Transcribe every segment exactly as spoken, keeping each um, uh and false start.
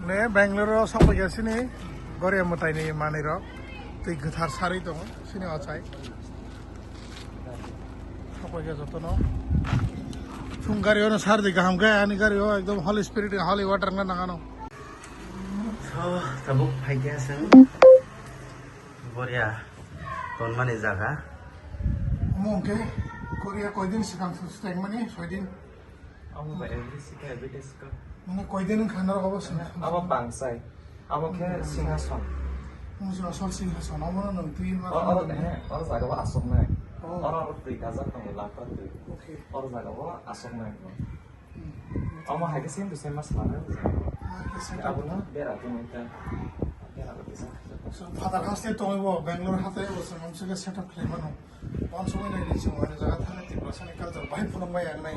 Ne Bangalore o sokphaikha sini Goria mwtaini manwi rok twi gwthar sarwi tongo sini ochai. Sokphaikha jotono. Chwng gari o no sardi kaham khe ani gari o ekdom Holy Spirit Holy Water wngna nangano. So, tabuk phaikha chwng Goria tonmani jaga. Omo hwnkhe Goria koidin swkang swtengmani soidin. Amo ba every sika, every day sika. Mane koidin wngkha norok abo sini? Abo bangsai. Abo khe singhason. Mujung asol singhason. Abo no nung twi ma. Oro, oro, he, oro jaga bo asok nai. Oh. Oro, oro twi gajak tongo, lakpa twi. Okay. Oro jaga bo asok nai. Hmm. Amo hai khe same to same mas lana. Ah, khe same. Abo no bera twi nai ta. Bera twi sa. So, Father House tei tongwi bo Bangalore hatai bo se mamsike setup khlai mano. Wansugwi nai ri chwng ani jaga thangwi Tiprasani culture bahai phunukmai ang nai.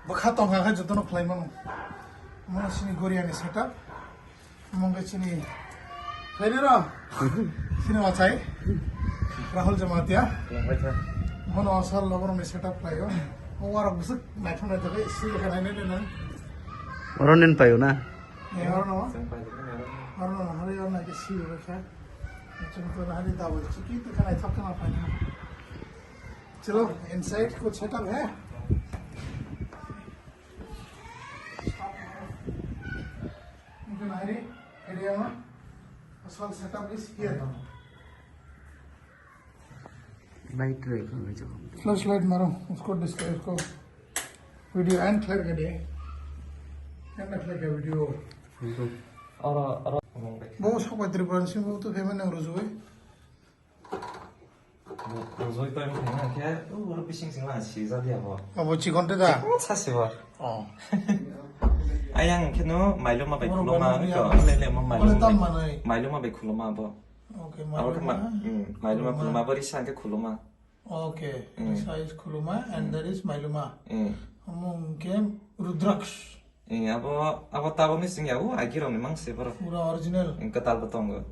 Bwkha tongkha khe jotono khlai mano. Omo sini Goriani setup. Omo wngkha chini phairiro. Sini wachai. Rahul Jamatia. Bono asal loborokni setup khlaio. O warok bwswk naithok naithok khe swi khe nai nai nai. Oro nin paio na? Eh, oro no. Oro no, hari oro nai khe swi khe. Chwng to hari double chiki to khe naithok khe ma phaina. Chalo, inside ko setup hai. Mungkin akhiri area ma asal setup is here. Light रे। Flashlight मारो, उसको डिस्प्ले, उसको video end clear कर दे। End clear कर video। Oro, oro. Bo sok bai Tripura ni simi bo to payment nang rujui. Rojoi pai wngkha khe, o, oro bising sing ma sijak ya bo. Abo chikon te da? Chikon sa si bo. Oh. Ayang khe no mailoma bai khuloma, le, le, mo mailoma bai khuloma bo. Okay, abo khe ma, mailoma. Mm, mailoma khuloma bo risa khe khuloma. Okay, risa is khuloma and there is mailoma. Mm. Omo hwnkhe Rudraksh. Eh, abo, abo tabukni sing ya, o, agi rokni mang se borok. Pura original. Eh, kwtal bo tongo.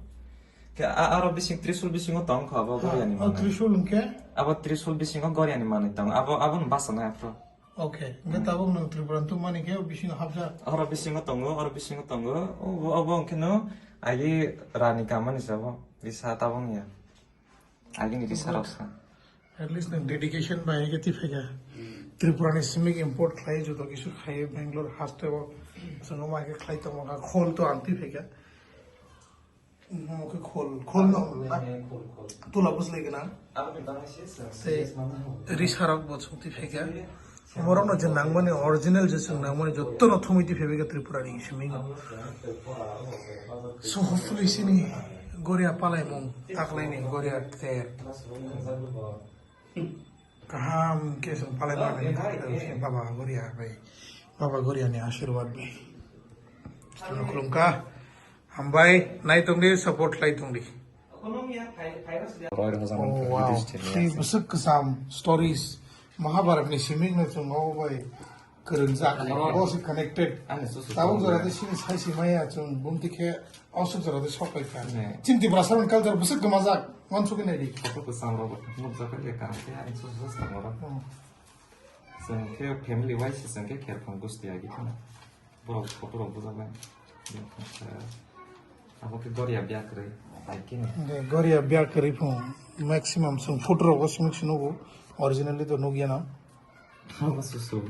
Khe a, aro bising, Trishul bisingo tong kho abo Goriani manwi. Trishul hwnkhe? Abo Trishul bisingo Goriani manwi tongo. Abo, abo no basa nai aphuru. Okay. Hwnkhe tabuk nwng Tripura tongmani khe bisingo hapjak. Oro bisingo tongo, oro bisingo tongo. O, bo, obo hwnkhe no agi rani kamani se abo. Bisa tabuk ya. Agini risa rok sa. At least nwng dedication bai khe twi phaikha. Tripura ni simi import khlai joto kisu khai Bangalore haste o. Chwng ma khe khlai tongma kha khol to ang twi phaikha. Mo khe khol, khol no. Tula bwslai gwnang. Tei risa rok bo chwng twi phaikha. Borokno je nangmani original je chwng nangmani jotono thumwi twi phaibai kha Tripura ni simi no. So hopefully sini Goria palaimung taklaini Goria ter. Kaham khe chwng palai mani Baba Goria bai, Baba Goria ni asirwad bai. Khulumkha. Hambai, nai tongdi, support khlai tongdi. Oh, wow. Si bwswk kwcham stories. Mahabharat ni siming no chwng obo bai kwrwngjak. Obo se connected. Tabuk jora de sini sai si maya chwng bumti khe osuk jora de sok pai kha. Chini Tiprasa ni culture bwswk gwmajak. Wansugwi nai di. Photo kwcham rok nukjak khe kaham khe ani sosa samoro. Hmm. Chwng khe family wise chwng khe kherphang gusti agi kheno. Borok photo rok bujak bai. Abo khe Goria biya kwrwi, hai khe ni. De Goria biya kwrwi phung maximum chwng photo rok bo swmik se nugo, originally to nukya na. Abo susu.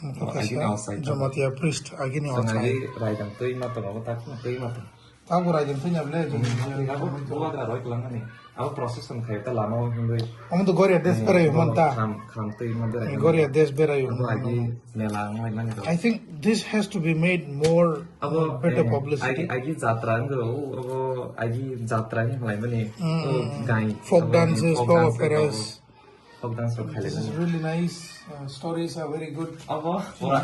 Abo agini outside. Jamatia priest agini outside. Raidang twi ma tongo, abo tak twi ma tongo. Abo raidang twi na ble. Abo bubagra roi kwlangani. Abo procession khai ta lama o hwnwi. Amo to Goria des berai man ta. Kham, kham twi ma berai. Goria des berai. Abo agi mela wngmani rok. I think this has to be made more, abo, uh, better publicity. Agi, agi jatra wngkha, o, abo agi jatra hinwi laimani. Mm. O gai, folk dances, folk dances, folk operas. Folk dance rok khailai mani. This is really nice. Uh, stories are very good. Abo, ora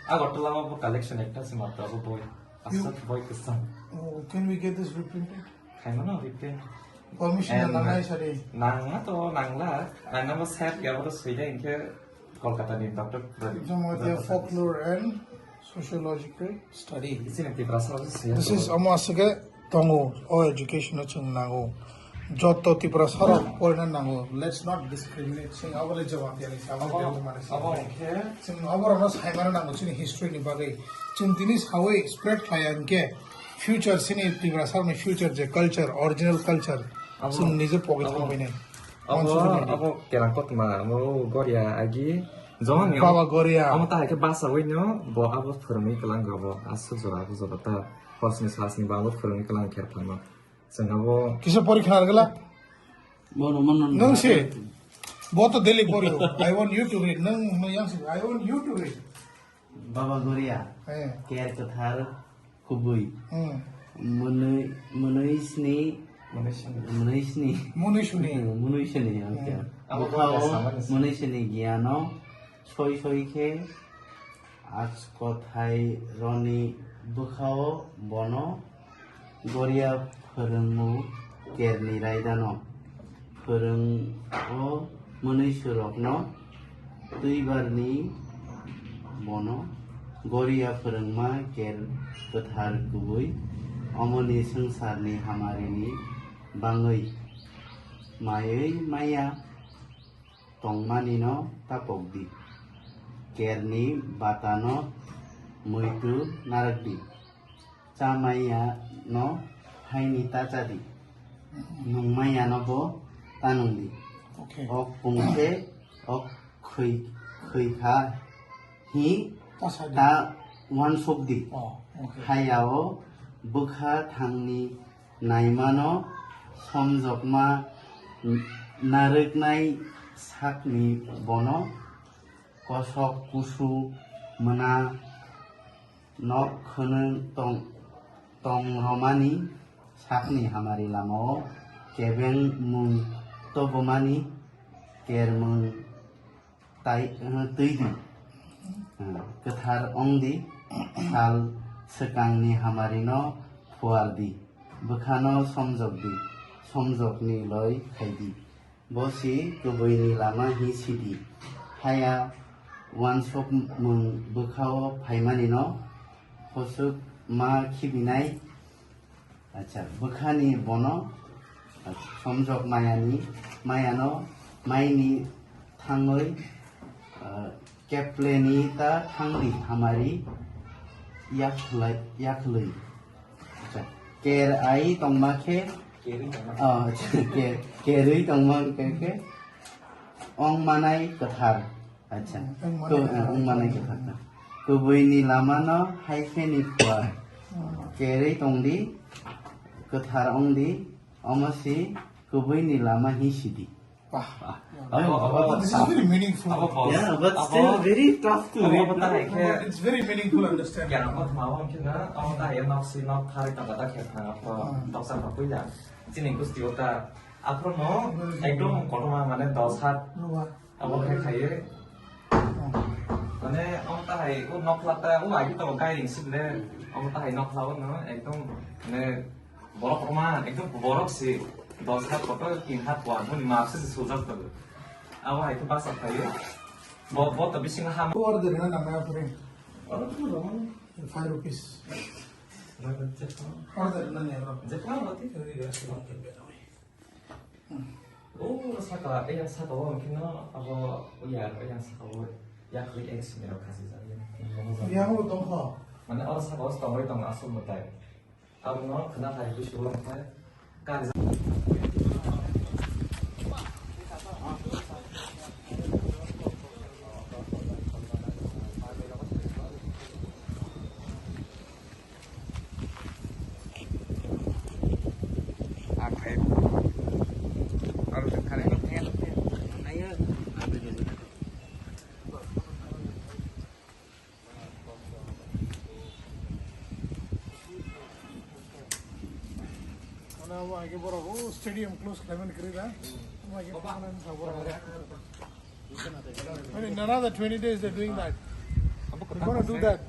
Agartala o bo collection ekta se matra abo boi. Aswk boi kwcham. Oh, can we get this reprinted? Khaimano reprint. Permission nangnai sari. Nangma to nangla. Ang abo sep ya abo soida inkhe Kolkata ni doctor. Jamatia folklore and sociological study. Isini Tiprasa abo soya. This is amo aswk tongo, o education o chwng nango. Joto Tiprasa rok porina nango. Let's not discriminate. Chwng abo le jawab ya ni, abo Abo, le mane abo sa. Hwnkhe Chwng abo rokno saimano nango chini history ni bagwi. Chwng tini sawi spread khlai ya hwnkhe future chini Tiprasa rokni future je culture, original culture, abo, chwng nije pogwi abo, thangbainai. Abo, Wansugwi naidi. Abo kerang kothoma, amo Goria agi. Joni Baba Goria. Amo ta hai khe basawi no, bo abo phwrwngwi kwlang rw bo. Aswk jora, abo jora ta. Hosni sasni ba abo phwrwngwi kwlang kher phano. Chwng abo kisa pori khna rwgwla. Bono mano Nwng si. Bo to daily pori. I want you to read. Nwng, nwng yang si. I want you to read. Baba Goria. Eh. Ker kwthar kubui. Hmm. Mwnwi, mwnwi sni, mwnwi sni. Mwnwi sni. Mwnwi sni. Hmm, mwnwi sni, okay. Hmm. Abo Bukhao Goria samani si. Mwnwi sni giyano soi soi khe Askothairokni bwkhao bono Goria phwrwngo kerni raidano. Phwrwngo mwnwisirokno twibarni bono Goria phwrwngma ker kwthar kubui omoni swngcharni hamarini bangwi maiwi maya tongmanino ta pokdi. Kerni batano muitu narwkdi. Cha maiyano phaini ta chadi. Nung maiyano bo ta nungdi. Okay. Ok pungkhe ok khwi, khwikha hi ta sadi. Ta wansukdi. Oh, okay. Hayao bwkha thangni naimano somjokma narwknai sakni bono kosok kusu mwnanok khwnwi tong-, tongromani sakni hamari lamao kebengmung tobomani kermung tai, eh, twi di. Eh, kwthar wng di, sal swkangni hamarino phuar di, bwkhano somjok di, somjokni loi khai di. Bo si kubuini lama hi si di. Haya wansukmung bwkhao phaimanino hosuk ma khibinai. Acha, bwkhani bono, acha, somjok mayani, mayano maini thangwi, ah, kepleni ta thangdi hamari yakhlai, yakhlwi. Acha, ker ai tongma khe, Kerwi tongma. Ah, acha, ker, kerwi tongma khe, khe ong manai kwthar. Acha. Wng manai Ko-, kwthar. Wng manai kwthar ta. Kubuini lamano hai khe ni phuar. Hmm. Kerwi tongdi, kwthar wngdi, omo si kubuini lama hi sidi. Wah. Abo, abo, This is very meaningful. Abo, abo, Yeah, but abo, still very tough to abo, read, abo, no? But it's very meaningful understanding. Kerang kothoma abo wngkhe na, abo ta hai nok si nok tharwi tongkha ta khe thang, abo Hmm. doksa ba puila. Chini gusti o ta, aphuru no Hmm. ekdom kotorma mane dos hat Nungma. Abo khe khaiwi. Mane, omo tahai, o nokla ta, o agi tongo gairing sibile, omo tahai nokla o no, ekdom, mane, borok rwma, ekdom borok si, dos hat kotor, tin hat kuan, boni map se sujak tongo. Abo hai khe basa khaiwi. Bo, bo to bisingo ha. Order na nang na pore. Order to rwma. Five rupees. Order na ne bro. Jepang roti khaiwi. O saka, eyang saka o hwnkhe no abo, o yar, eyang saka o yakri ek simi rok khasi jani. Yang o tongkho. Mane oro saka o tongwi tongo aswk mwtai. Abo no khna hai busu o hwnkhe kari. Mana abo age borok o stadium close khlaimani kwrwi da. Abo age borok. In another twenty days they're doing that. They're gonna do that.